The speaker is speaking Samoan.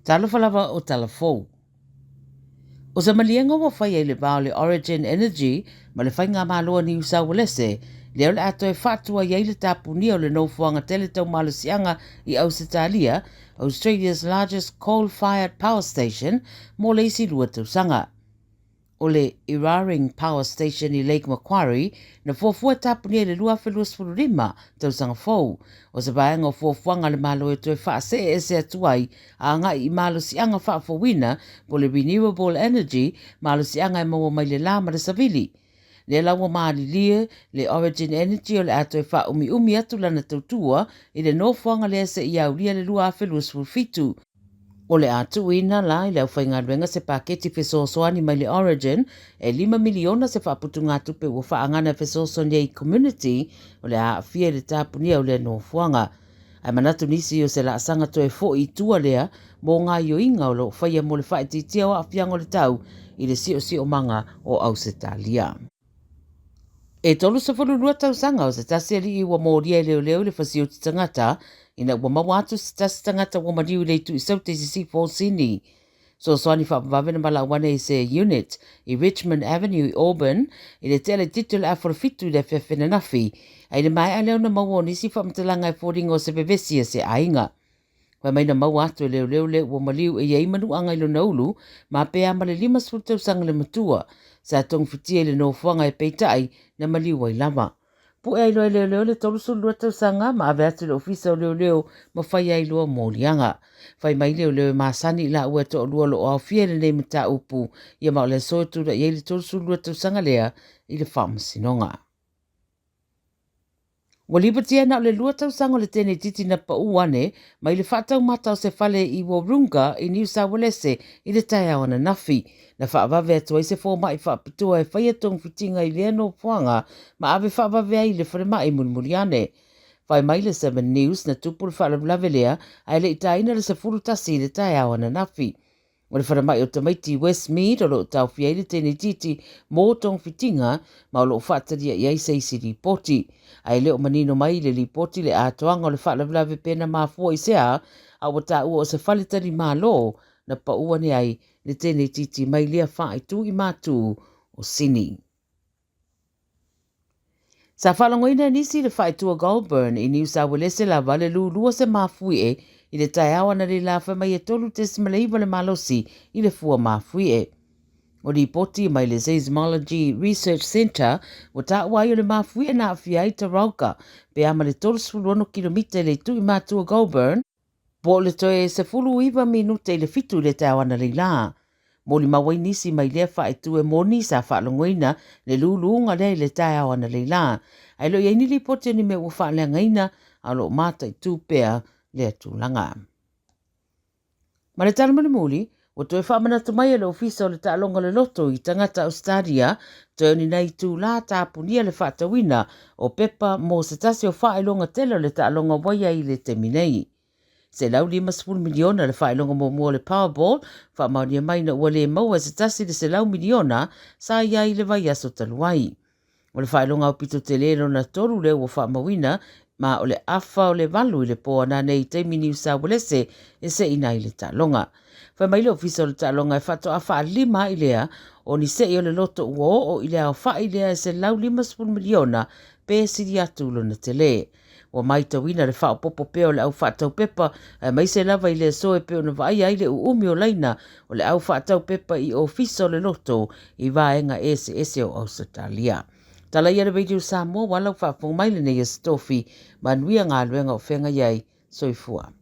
Talofa lava o tala fou. O se maliega ua faia i le va o le Origin Energy ma le Faigamalo a Niu Saualese, lea o le a toe faatuai ai le tapunia o le nofoaga tele tau malosiaga i Ausetalia, Australia's largest coal-fired power station, mo le isi lua tausaga. O le Eraring Power Station i Lake Macquarie na fuafua e tapunia i le 2025 tausaga fou. O se vaega o fuafuaga a le Malo e toe faasee ese atu ai a agai i malosiaga faafouina po o le renewable energy, malosiaga e maua mai le la ma le savili. Lea la ua malilie le Origin Energy o le a toe faaumiumi atu lana tautua i le nofoaga lea seia aulia le 2027. O le a tuuina la i le aufaigaluega se paketi fesoasoani mai le Origin e $5 miliona se faaputugatupe ua faaagana e fesoasoani ai i community o le a aafia i le tapunia o lea nofoaga. Ae manatu nisi o se laasaga toe foi i tua lea mo gaoioiga o lo o faia mo le faaitiitia o aafiaga o le tau i le siosiomaga o Ausetalia. E 32 tausaga o se tasi alii ua molia e leoleo i le fasioti tagata ina ua maua atu se tasi tagata ua maliu i le itu i Saute i Sisifo o Sini. Soasoani faavavave na valaau ane i se unit i Richmond Avenue i Auburn i le tea laitiiti o le afa o le fitu i le afiafi ananafi, a i le maea lea ona maua o nisi faamatalaga e foliga o se vevesi a se aiga. Fai mai na maua atu e leoleo le ua maliu e i ai manuaga i lona ulu ma pe a ma le 50 tausaga le matua. Sa togafitia i le nofoaga e peitai na maliu ai lava. Pue ai loa e leoleo le 32 tausaga ma ave atu i le ofisa o leoleo ma fai ai loa moliaga. Fai mai leoleo e masani i laua e toalua o lo o aofia i lenei mataupu ia ma o le aso e tulai ai le 32 tausaga lea i le faamasinoga. Ua lipotia na o le lua tausaga o le tenetiti na pau ane mai le faataumata o se fale i Wahroonga i Niu Saualese i le taeao ananafi. Na faavave atu ai se fomai faapitoa e faia togafitiga i lea nofoaga ma ave faavave ai i le falemai mulimuli ane. Fai mai le Seven News na tupu le faalavelave lea ae le i taina le 11 i le taeao ananafi. O le falemai o tamaiti i Westmead o lo o taofia ai le tenetiti mo togafitiga ma o lo o faatalia i ai se isi lipoti. Ae le o manino mai i le lipoti le atoaga o le faalavelave pe na mafua i se a, a ua taua o se faletali malo na pau ane ai le tenetiti mai lea faaitu i matu o Sini. Sa faalogoina e nisi le faaitua Goulburn i Niu Sauelese lava le lulua se mafuie i le taeao analeila fai mai e 3.9 le malosi i le fua mafuie. O lipoti mai le Seismology Research Centre ua taua ai o le mafuie na aafia ai Taralga pe a ma le 36 kilomita i le itu i matua Goulburn, Po o le toe 19 minute i le fitu i le taeao analeila. Molimau ai nisi mai lea faaitu e moni sa faalogoina le luluga lea i le taeao analeila. Ae le o i ai ni lipoti o ni mea ua faaleagaina, a o lo o mataitu pea lea tulaga. Ma le tala mulimuli, ua toe faamanatu mai e le Ofisa o le Taaloga o le Loto i tagata Ausetalia toe o ni nai itulā tapunia le faatauina o pepa mo se tasi o faailoga tele o le taaloga ua i ai i le taimi nei. $150 miliona le faailoga muamua o le Powerball, faamaonia mai ina ua le maua e se tasi le $100 miliona sa i ai i le vaiaso talu ai. O le faailoga aupito tele lona tolu lea ua faamauina ma o le afa o le valu i le po ananei i taimi Niu Saualese e seina ai le taaloga. Fai mai le Ofisa o le Taaloga e faatoa faalima ai lea o ni sei o le loto ua oo i le aofai lea e $150 miliona pe sili atu lona tele. Ua maitauina le faaopoopo pea o le au faatau pepa aemaise lava i le aso e pei ona vaaia ai le uumi o laina o le au faatau pepa i Ofisa o le Loto i vaega eseese o Ausetalia. Tala ia le Radio Samoa ua lau faafofoga mai lenei Aso Tofi. Manuia galuega o feagai ai. Soifua.